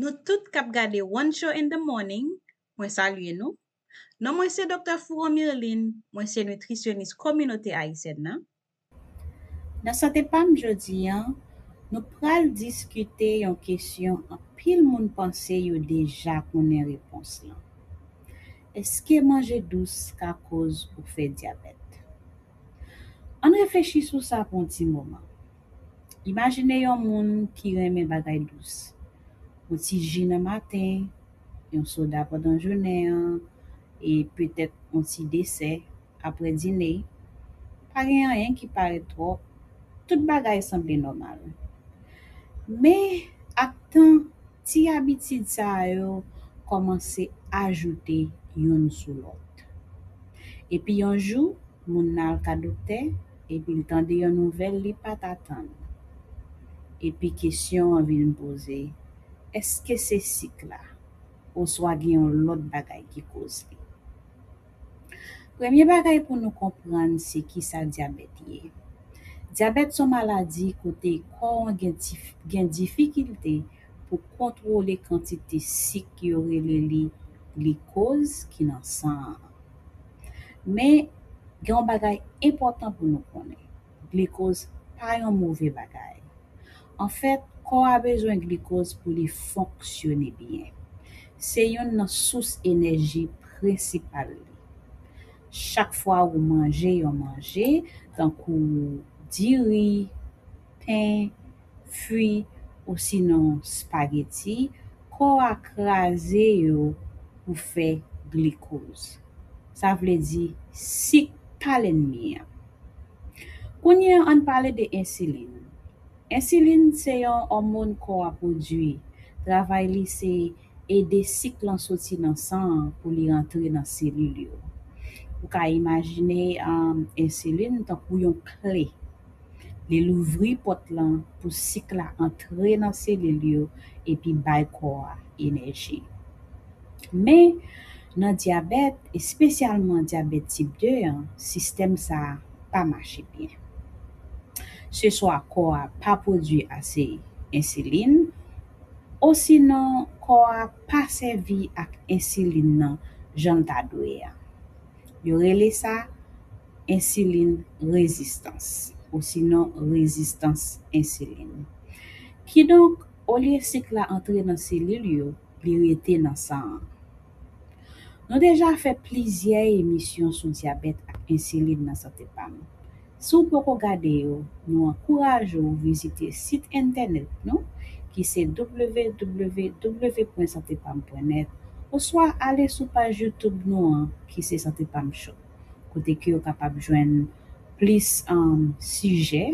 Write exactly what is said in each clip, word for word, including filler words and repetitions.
Nou tout k ap gade One Show in the Morning, mwen salye nou. Non mwen se Doktè Fouron Mirline, mwen se nitrisyonis kominote ayisyèn nan. Nan Sante Pa m jodi a, nou pral diskite yon kesyon anpil moun panse yo deja konnen repons lan. Èske manje dous ka koz ou fè dyabèt? Ann reflechi sou sa pou yon ti moman. Imajine yon moun ki renmen bagay dous. Yon ti ji nan maten, yon soda pandan jounen an, e petèt yon ti desè apre dine. Pa gen anyen ki parèt twòp, tout bagay sanble nòmal. Men, ak tan, ti abitid sa yo kòmanse ajoute youn sou lòt. Epi yon jou, moun nan al ka doktè, epi l tande yon nouvèl li pa t atann. Epi kesyon an vin poze, èske se sik la, oswa gen yon lòt bagay ki koz li? Premye bagay pou nou konprann se kisa dyabèt ye. Dyabèt se yon maladi kote kò an gen dif-, gen difikilte pou kontwole kantite sik yo rele li glikoz ki nan san an. Men, gen yon bagay enpòtan pou nou konnen. Glikoz pa yon move bagay. Anfèt, kò a bezwen glikoz pou li fonksyone byen. Se youn nan sous enèji prensipal li. Chak fwa ou manje yon manje, tankou diri, pen, fwi, osinon spageti, kò a kraze yo pou fè glikoz. Sa vle di, sik pa lènmi an. Kounye a, ann pale de ensilin. Ensilin se yon òmòn kò a pwodui. Travay li se ede sik lan soti nan san an pou li rantre nan selil yo. Ou ka imajine, um, ensilin tankou yon kle. Li louvri pòt lan pou sik la antre nan selil yo epi bay kò a enèji. Men, nan dyabèt, espesyalman dyabèt tip de an, sistèm sa a pa mache byen. Se swa kò a pa pwodui ase ensilin, osinon kò a pa sèvi ak ensilin nan jan l ta dwe a. Yo rele sa ensilin rezistans, osinon rezistans ensilin. Kidonk, olye sik la antre nan selil yo, li rete nan san an. Nou deja fè plizyè emisyon sou dyabèt ak ensilin nan Sante Pa m. Si w poko gade yo, nou ankouraje w vizite sit entènèt nou, ki se www pwen santepam pwen nèt, oswa ale sou paj YouTube nou an, ki se Sante Pa m Show, kote ke w kapab jwenn plis, um, sijè,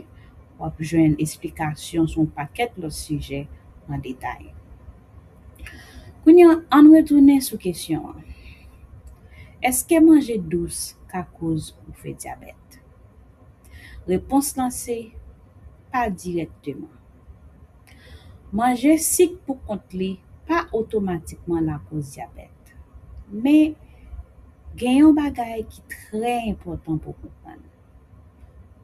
w ap jwenn esplikasyon sou yon pakèt lòt sijè an detay. Kounye a, ann retounen sou kesyon an. Èske manje dous ka koz ou fè dyabèt? Repons lan se pa dirèkteman. Manje sik pou kont li pa otomatikman lakoz dyabèt. Men, gen yon bagay ki trè enpòtan pou konprann.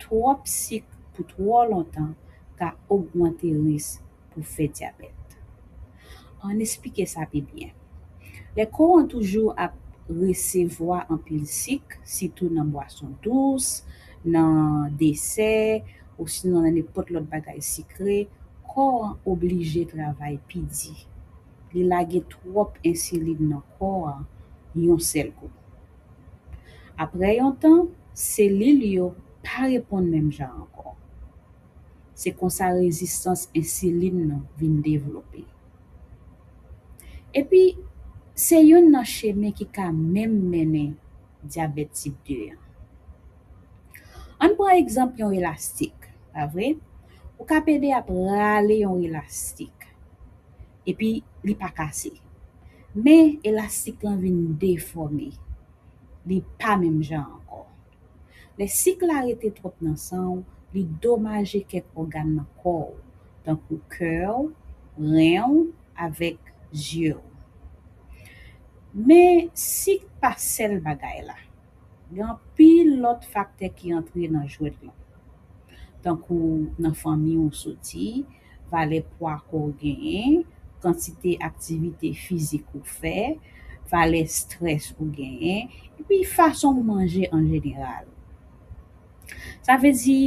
Twòp sik pou twò lontan ka ogmante risk pou fè dyabèt. Ann esplike sa pi byen. Lè kò an toujou ap resevwa anpil sik, sitou nan bwason dous, nan desè, osinon nan nenpòt lòt bagay sikre, kò an oblije travay pi di. Li lage twòp ensilin nan kò an yon sèl kou. Apre yon tan, selil yo pa reponn menm jan ankò. Se konsa rezistans ensilin nan vin devlope. Epi, se youn nan chemen ki ka menm mennen dyabèt tip de an. Ann pran egzanp yon elastik, pa vre? Ou ka pede ap rale yon elastik, epi li pa kase. Men elastik lan vin defòme. Li pa menm jan ankò. Lè sik la rete twòp nan san w, li domaje kèk ògàn nan kò w, tankou kè w, ren w, avèk zye w. Men sik pa sèl bagay la. Gen anpil lòt faktè ki antre nan jwèt lan, tankou nan fanmi w soti, valè pwa kò w genyen, kantite aktivite fizik ou fè, valè strès ou genyen, epi fason ou manje an jeneral. Sa vle di,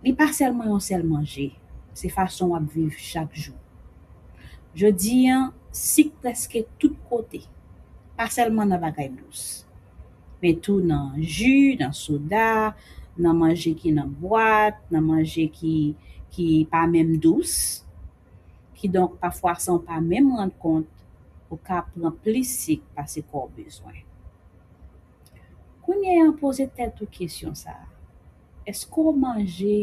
li pa sèlman yon sèl manje, se fason w ap viv chak jou. Jodi a, sik prèske tout kote, pa sèlman nan bagay dous, men tou nan ji, nan soda, nan manje ki nan bwat, nan manje ki, ki pa menm dous. Kidonk, pafwa, san w pa menm rann kont, ou ka pran plis sik pase kò w bezwen. Kounye a, poze tèt ou kesyon sa a, èske w manje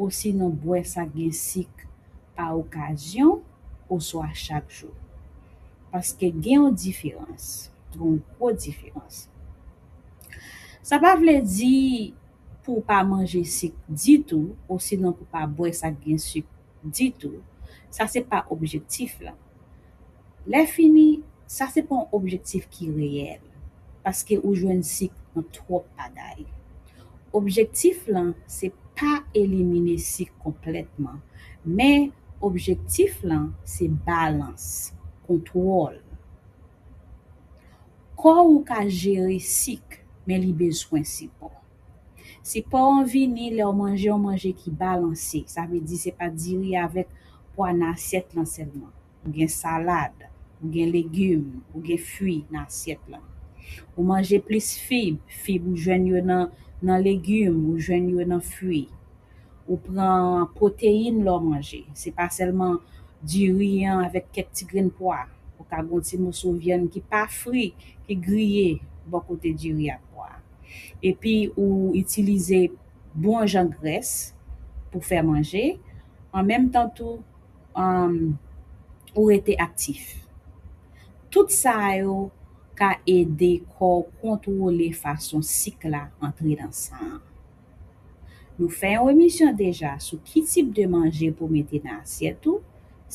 osinon bwè sa k gen sik pa okazyon oswa chak jou? Paske gen yon diferans, gen yon gwo diferans. Sa pa vle di pou w pa manje sik ditou osinon pou w pa bwè sa k gen sik ditou. Sa se pa objektif la. Lè fini, sa se pa yon objektif ki reyèl, paske ou jwenn sik nan twòp bagay. Objektif lan se pa elimine sik konplètman, men objektif lan se balans, kontwòl. Kò ou ka jere sik, men li bezwen sipò. Sipò an vini lè w manje yon manje ki balanse. Sa vle di se pa diri avèk pwa nan asyèt lan sèlman. Ou gen salad, ou gen legim, ou gen fwi nan asyèt lan. Ou manje plis fib, fib ou jwenn yo nan, nan legim, ou jwenn yo nan fwi. Ou pran pwoteyin lè w manje. Se pa sèlman diri an avèk kèk ti grenn pwa. Ou ka gen yon ti moso vyann ki pa fri, ki griye bò kote diri ak pwa. Epi ou itilize bon jan grès pou fè manje. An menm tan tou, um, ou rete aktif. Tout sa yo ka ede kò w kontwole fason sik la antre nan san an. Nou fè yon emisyon deja sou ki tip de manje pou mete nan asyèt ou.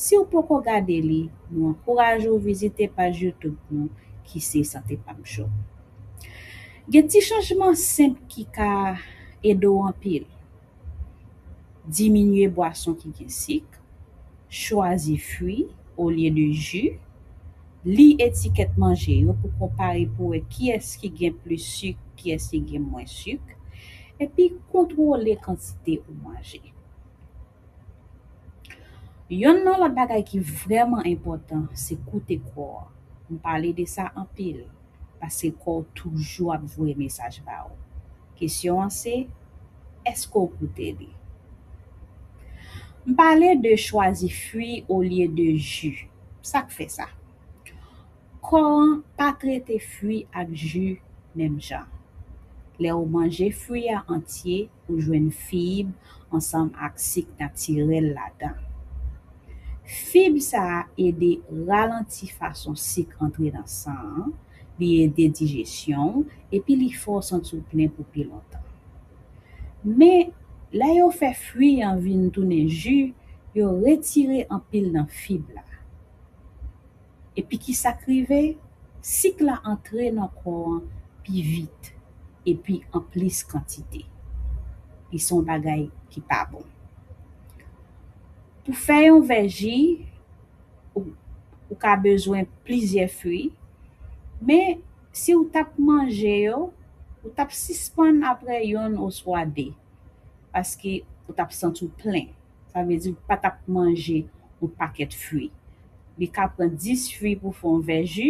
Si w poko gade li, nou ankouraje w vizite paj YouTube nou ki se Sante Pam Show. Gen ti chanjman senp ki ka ede w anpil. Diminye bwason ki gen sik, chwazi fwi olye de ji, li etikèt manje yo pou konpare pou wè kiyès ki gen plis sik, kiyès ki gen mwens sik, epi kontwole kantite ou manje. Yonn nan lòt bagay ki vrèman enpòtan, se koute kò a. M pale de sa anpil, paske kò w toujou ap voye mesaj ba ou. Kesyon an se, èske w koute li? M pale de chwazi fwi olye de ji. Sa k fè sa? Kò an pa trete fwi ak ji menm jan. Lè w manje fwi a antye, ou jwenn fib ansanm ak sik natirèl ladan. Fib sa a ede ralanti fason sik antre nan san an, li ede dijesyon w, epi li fè w santi w plen pou pi lontan. Men, lè yo fè fwi an vin tounen ji, yo retire anpil nan fib la. Epi ki sa k rive? Sik la antre nan kò an pi vit epi an plis kantite. Li se yon bagay ki pa bon. Pou fè yon vè ji, ou, ou ka bezwen plizyè fwi, men si w t ap manje yo, ou t ap sispann apre yonn oswa de, paske ou t ap santi w plen. Sa vle di ou pa t ap manje yon pakèt fwi. Li ka pran dis fwi pou fè yon vè ji,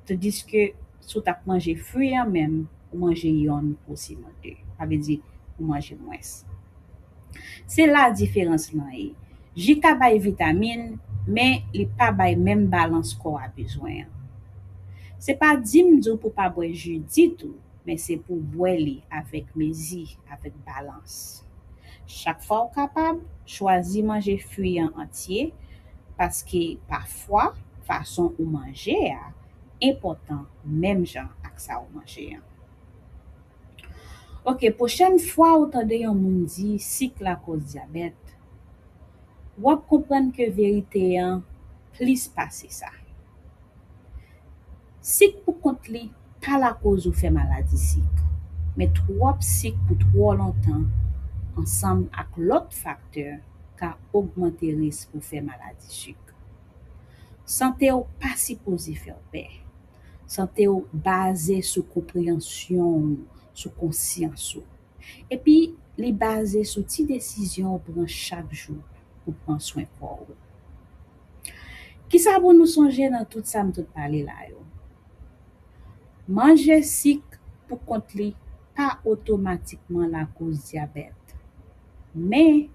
tandiske si w t ap manje fwi an menm, ou manje yonn osinon de. Sa vle di ou manje mwens. Se la diferans lan ye. Ji ka bay vitamin, men li pa bay menm balans kò a bezwen an. Se pa di m di w pou pa bwè ji ditou, men se pou w bwè li avèk mezi, avèk balans. Chak fwa w kapab, chwazi manje fwi an antye, paske pafwa, fason ou manje a enpòtan menm jan ak sa ou manje an. Oke, pwochèn fwa ou tande yon moun di sik lakòz dyabèt, w ap konprann ke verite an plis pase sa. Sik poukont li pa lakòz ou fè maladi sik, men twòp sik pou twò lontan ansanm ak lòt faktè ka ogmante risk pou fè maladi sik. Sante w pa sipoze fè w pè. Sante w baze sou konpreyansyon w, sou konsyans ou. Epi, li baze sou ti desizyon w pran chak jou pou pran swen kò w. Kisa pou nou sonje nan tout sa m sot pale la yo? Manje sik pou kont li pa otomatikman lakoz dyabèt. Men,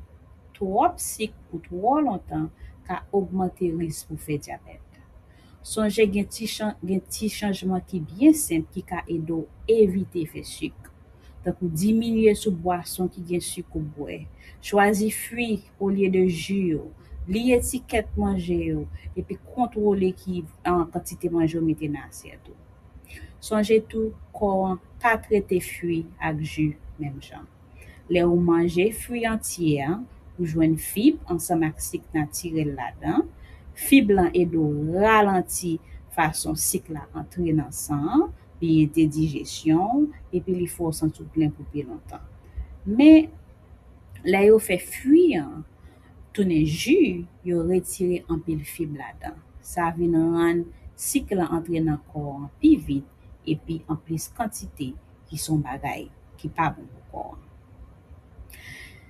twòp sik pou twò lontan ka ogmante risk pou fè dyabèt. Sonje gen ti, chan, gen ti chanjman ki byen senp ki ka ede w evite fè sik. Tankou diminye sou bwason ki gen sik ou bwè. Chwazi fwi olye de ji yo. Li etikèt manje yo, epi kontwole ki an kantite manje w mete nan asyèt ou. Sonje tou, kò an pa trete fwi ak ji menm jan. Lè ou manje fwi antye an, ou jwenn fib ansanm ak sik natirèl ladan. Fib lan ede w ralanti fason sik la antre nan san an, li ede dijesyon w, epi li fè w santi w plen pou pi lontan. Men, lè yo fè fwi an tounen ji, yo retire anpil fib ladan. Sa vin rann sik lan antre nan kò an pi vit epi an plis kantite, ki se yon bagay ki pa bon pou kò an.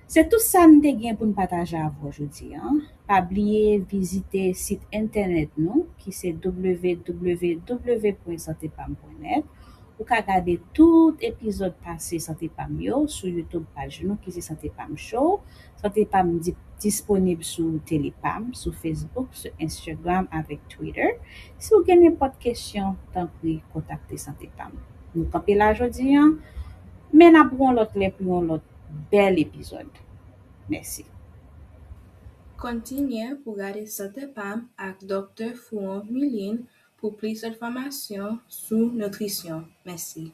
Se tout sa n te gen pou n pataje avè w jodi a. Pa bliye vizite sit entènèt nou ki se w w w pwen sante pam pwen nèt. Ou ka gade tout epizòd pase Sante Pam yo sou YouTube paj nou ki se Sante Pam Show. Sante Pam di-, disponib sou Telepam, sou Facebook, sou Instagram avèk Twitter. Si w gen nenpòt kesyon, tanpri kontakte Sante Pam. Nou kanpe la jodi a, men n ap wè yon lòt lè pou yon lòt bèl epizòd. Mèsi. Kontinye pou gade Sante Pam ak Doktè Fouon Milin pou plis enfòmasyon sou nitrisyon. Mèsi.